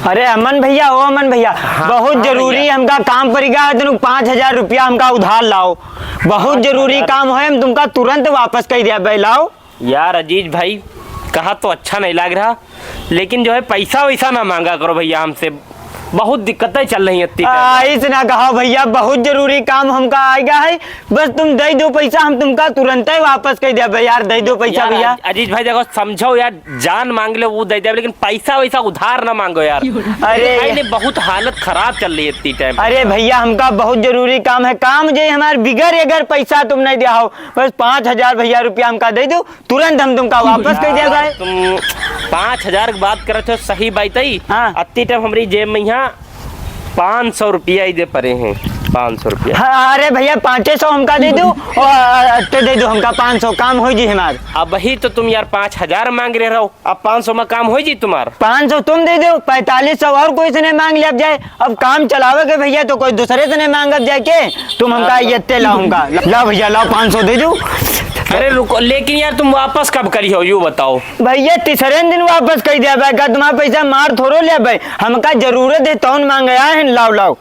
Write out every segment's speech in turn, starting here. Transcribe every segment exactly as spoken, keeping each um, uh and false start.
अरे अमन भइया, ओ अमन भइया, हाँ, बहुत हाँ जरूरी भइया। हमका काम पड़िगा है, तनु पाँच हजार रुपया हमका उधार लाओ। बहुत अच्छा जरूरी यार। काम है, हम तुमका तुरंत वापस कइ देबे, लाओ। यार अजीज भाई, कहा तो अच्छा नहीं लाग रहा, लेकिन जो है पैसा वैसा ना मांगा करो भइया हमसे, बहुत दिक्कतें चल रही हैं इतनी time। आ, ऐसे ना कहो भइया, बहुत जरूरी काम हमका आइगा है, बस तुम दइ दो पैसा, हम तुमका तुरंते वापस कइ देबे यार, दइ दो पैसा यार, भइया। अज-, अजीज भाई देखो, समझो यार, जान मांग लो वो दइ देबे, लेकिन पैसा वैसा उधार ना मांगो यार। अरे भाई यार। ने बहुत हालत खराब चल रही है इतनी time। अरे भइया, हमका बहुत जरूरी काम है, काम जे हमार बिगर अगर पैसा तुम नहीं दिया हो, बस पाँच हजार भइया रुपया हमका दइ दो, तुरंत हम तुमका वापस कइ देबे। तुम पाँच हजार की बात करत हो, सही बात है। हाँ। अत्ती time हमरी जेब में यहाँ पाँच सौ रुपया ही दे पड़े हैं, पाँच सौ रुपया। हाँ, अरे भइया, पाँचे सौ हमका दइ दो और अत्ते दइ दो हमका पाँच सौ, काम होइ जी हमार। अबही तो तुम यार पाँच हजार मांग रहे रहो, अब पाँच सौ में काम होइ जी तुम्हार? पाँच सौ तुम दइ दो, पैंतालीस सौ और कोई से नहीं मांग लेब जाए। अब काम चलावे के भइया, तो कोई दूसरे से नहीं मांगब जाए के? तुम हमका हाँ। ये ते लाओ हमका। लाओ भइया, लाओ पाँच सौ दइ दो। अरे रुको, लेकिन यार तुम वापस कब करी हो, यू बताओ। भइया, तीसरे दिन वापस कइ देबे का? तुम्हार पैसा मार थोड़ो लेबे, हमका जरूरत है, तौन मांगे आए हैं, लाओ, लाओ।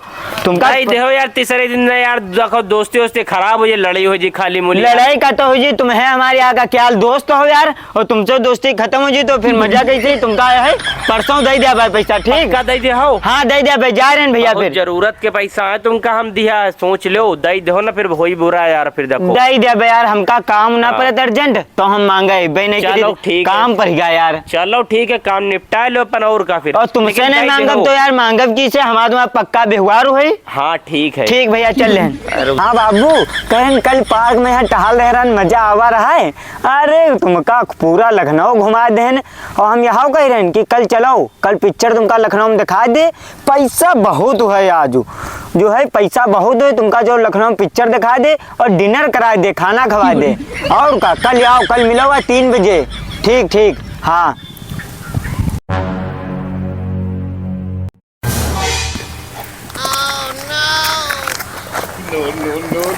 तुमका नहीं देहो यार, तीसरे दिन नहीं यार, देखो दोस्ती वोस्ती खराब होइ जाए, लड़ाई होइ जाए खाली मुली। लड़ाई का तो होइ जाए, तुम्हें हमारे यहाँ का क्या हाल, दोस्त हो यार, और तुमसे दोस्ती खत्म होइ जाए तो फिर मजा कैसे? तुमका है, परसों दइ देबे पैसा, ठीक? पक्का दइ देहो? हाँ, दइ देबे, जा रहे हैं भइया बहुत फिर। जरूरत के पैसा है तुमका हम दिया है, सोच लो, दइ देहो ना, फिर होई बुरा यार, फिर देखो। दइ देबे यार, हमका काम ना हाँ। पड़त urgent, तो हम मांगे अइबे नहीं चलो, करी, ठीक है। काम पड़िगा यार। चलो ठीक है, काम निपटा लो अपन, और का फिर। और तुमसे लेकिन नहीं दइ मांगब देहो। तो यार मांगब किसे? हमार तुम्हार पक्का व्यवहार होई। हाँ, ठीक है। ठीक भइया, चल लेन। अरे हाँ बाबू, कहन कल park में यहाँ टहल रहे रहन, मजा आवा रहा है। अरे तुमका पूरा लखनऊ घुमा देन, और हम यहाँ कह रहे हैं कि कल चलो, कल picture तुमका लखनऊ में दिखा दे। पैसा बहुत है आजू, जो है पैसा बहुत है, तुमका जो लखनऊ में picture दिखा दे और dinner करा दे, खाना खवा दे। और का, कल आओ, कल मिलोगा तीन बजे। ठीक, ठीक, हाँ।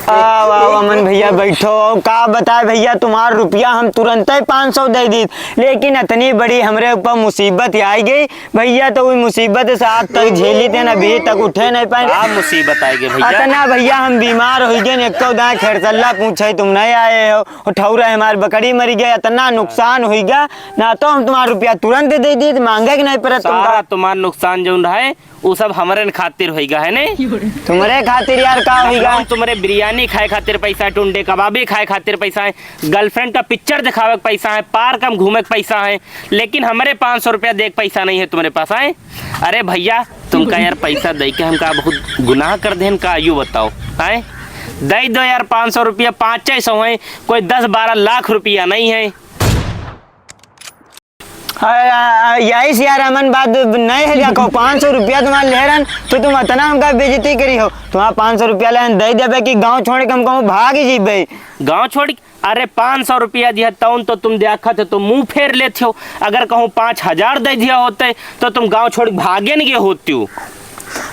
आओ, आओ, अमन भइया, बैठो। का बताए भइया, तुम्हार रुपया हम तुरंते पाँच सौ दइ दीत, लेकिन इतनी बड़ी हमरे ऊपर मुसीबत आइ गई भइया, तो वही मुसीबत से आज तक झेली थे ना, अभी तक उठे नहीं पाए। का मुसीबत आइ गई भइया? इतना भइया हम बीमार होइ गए, एको दाएं खैरसल्ला पूछे तुम नहीं आए हो, और ठौरा हमार बकरी मरि गया, इतना नुकसान होइ गया, ना तो हम तुम्हार रुपया तुरंत दइ दीत, मांगे के नहीं पड़त तुमका। सारा तुम्हार नुकसान जौन रहे, उ सब हमरे न खातिर होइगा, है ने? तुम्हरे खातिर यार, का होइगा? लखनऊ तुम्हरे बिरयानी खाए खातिर पैसा है, टुंडे कबाबी खाए खातिर पैसा है, girlfriend का picture दिखावे के पैसा है, park में घूमे के पैसा है, लेकिन हमरे पाँच सौ रुपया दे के पैसा नहीं है तुम्हरे पास, आए? अरे भइया, तुमका यार पैसा दइ के हमका बहुत गुनाह कर देन का, यू बताओ, आए? दइ दो यार पाँच सौ रुपया, पाँचे सौ है, कोई दस बारह लाख रुपया नहीं है। आ, आ, आ, यही से यार अमन बात नहीं है, देखो, पाँच सौ रुपया तुम्हार ले रहन, तो तुम इतना हमका बेइज्जती करी हो। तुम्हार पाँच सौ रुपया लेन दइ देबे कि गाँव छोड़ के हम कहूँ भाग ही जीबे। गाँव छोड़ के? अरे, पाँच सौ रुपया दिया तौन तो तुम देखत हो, तुम मुँह फेर लेते हो। अगर कहूँ पाँच हजार दइ दिया होते, तो तुम गाँव छोड़ के भागे नहीं गए होते हो।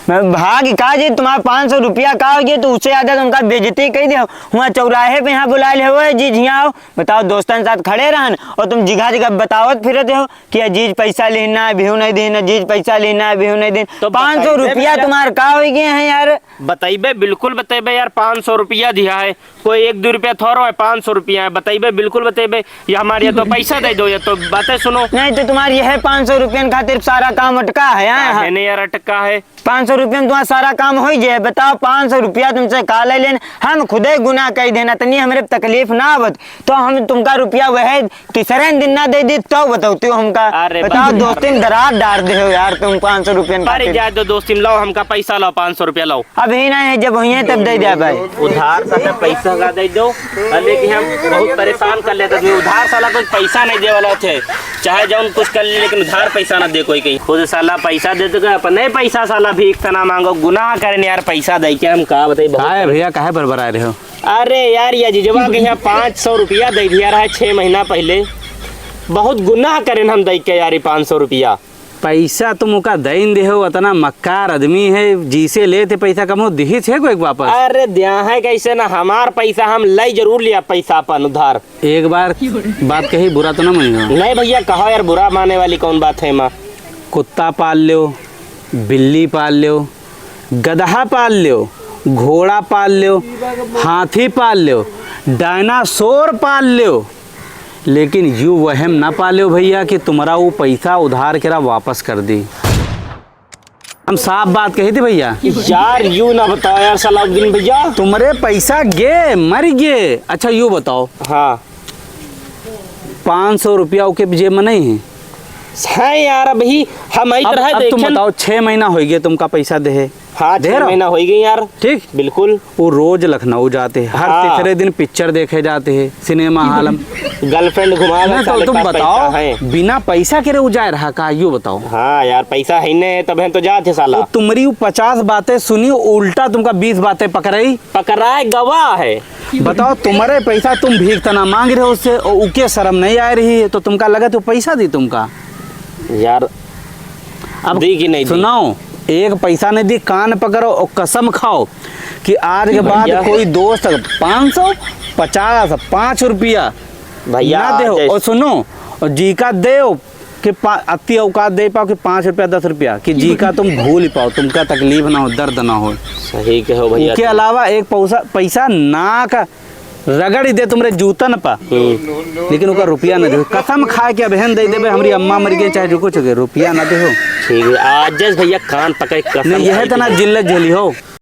मैं भाग का जी, तुम्हार पाँच सौ रुपया का होइ गया, तो उससे ज्यादा तुमका बेइज्जती कइ दिया। हुआँ चौराहे पे यहाँ बुलाए ले हो, "ए जी, झिया आओ।" बताओ, दोस्तन साथ खड़े रहन और तुम जिघा जिघा बतावत फिरत हो कि अजीज पैसा लिहिन ना, अभियो नहीं दिन, अजीज पैसा लिहिन ना, अभियो नहीं दिन। तो पाँच सौ बताइबे रुपया भइया। तुम्हार का होइ गए हैं यार? बताइबे, बिल्कुल बताइबे यार, पाँच सौ रुपया दिया है, कोई एक दो रुपया थोड़ो है, पाँच सौ रुपया है, बताइबे, बिल्कुल बताइबे। या हमार या तो पैसा दइ दो, या तो बातें सुनो। नहीं तो तुम्हार यह पाँच सौ रुपयन खातिर सारा काम अटका है, हाँ? काहे नहीं यार अटका है? पाँच सौ रुपया में तुम्हारा सारा काम होइ जाए। बताओ, पाँच सौ रुपया तुमसे का ले लेन? हम खुदे गुनाह कइ देन, इतनी हमरे तकलीफ ना आवत, तो हम तुमका रुपया वह तीसरे दिन ना दइ दी, तो बतौती हो हमका। अरे बताओ, बाप रे। दोस्ती में दरार डार दे हो यार तुम, पाँच सौ रुपया अरे खातिर। जाए दो दोस्ती में, लाओ हमका पैसा, लाओ पाँच सौ रुपया लाओ। अभी ना है, जब हुई है तब दइ दिया भाई। उधार साला पैसा का दइ दो, अरे कि हम बहुत परेशान कर लेते थे, उधार साला कोई पैसा नहीं दे वाला थे। चाहे जौन कुछ कर ले, लेकिन उधार पैसा ना दे कोई कहीं। खुद साला पैसा दे तो अपने पैसा साला भीख तना मांगो, गुनाह करेन यार, पैसा दइ के हम का बताई, बहुत काहे भइया, काहे बरबराए रहे हो? अरे यार, ये जिजवा के यहाँ पाँच सौ रुपया दइ दिया रहा है छह महीना पहिले, बहुत गुनाह करेन हम दइ के यार, ये पाँच सौ रुपया। पैसा तुम ओका दइन देहो, अतना मक्कार आदमी है, जिसे लेते पैसा कमो दिहित है कोई वापस? अरे द्या है कैसे ना, हमार पैसा हम लइ जरूर लिया, पैसा अपन उधार। एक बार बात कही, बुरा तो ना मनिहो। नहीं भइया, कहो यार, बुरा माने वाली कौन बात है माँ? कुत्ता पाल लो, बिल्ली पाल ल्यो, गदहा पाल ल्यो, घोड़ा पाल ल्यो, हाथी पाल ल्यो, डायनासोर पाल ल्यो, लेकिन यू वहम ना पाल्यो भइया कि तुम्हरा ऊ पैसा उधार केरा वापस कर दी। हम साफ बात कही थी भइया। यार, यू ना बताओ यार सलाउद्दीन भइया। तुम्हरे पैसा गे, मरि गे। अच्छा, यू बताओ। हाँ। पाँच सौ रुपया ओके जेब में नहीं है? है यार, अबही हम आई अब, तरह अब तुम देखेन। बताओ, छह महीना होइ गए तुमका पैसा देहे। हाँ, दे छह रहा। महीना होइ गए यार। ठीक? बिल्कुल। वो रोज लखनऊ जाते हैं, हर हाँ। तीसरे दिन पिक्चर देखे जाते हैं सिनेमा हॉल में। गर्लफ्रेंड घुमावे नहीं तो साले तुम का बताओ, पैसा है। बिना पैसा के रे उ जाए रहा का, यू बताओ। हाँ यार, पैसा है नहीं, तब हम तो जाते साला। वो तुम्हरी वो पचास बातें सुनी, उल्टा तुमका बीस बातें पकड़ाई। पकड़ाए गवाह है। बताओ, तुम्हरे पैसा तुम भीख तना मांग रहे हो उससे, और उके शर्म नहीं आ रही है, तो तुमका लगे तो पैसा दी तुमका। यार, अब दी कि नहीं दी? सुनाओ, एक पैसा नहीं दी, कान पकड़ो और कसम खाओ कि आज के बाद भैया। कोई दोस्त पाँच सौ, पचास, पाँच रुपया भैया, ना दे हो। जैस- और सुनो, और जी का दे हो कि पा-, अति औकात दे पाओ कि पाँच रुपया, दस रुपया, कि जी का तुम भूल पाओ, तुमका तकलीफ ना हो, दर्द ना हो। सही कहो भैया। उसके अलावा एक पैसा, पैसा ना का रगड़ ही दे तुमरे जूतन पा, हम्म। लेकिन ओकर रुपया न दे। कसम खाए के अबहेन दे देबे, हमरी अम्मा मर गई, चाहे जो कुछ हो गए, रुपया न दे हो। ठीक है, आज जैस भैया कान पकड़ के कसम नहीं, यह खाए तना के। जिल्लत झेली हो।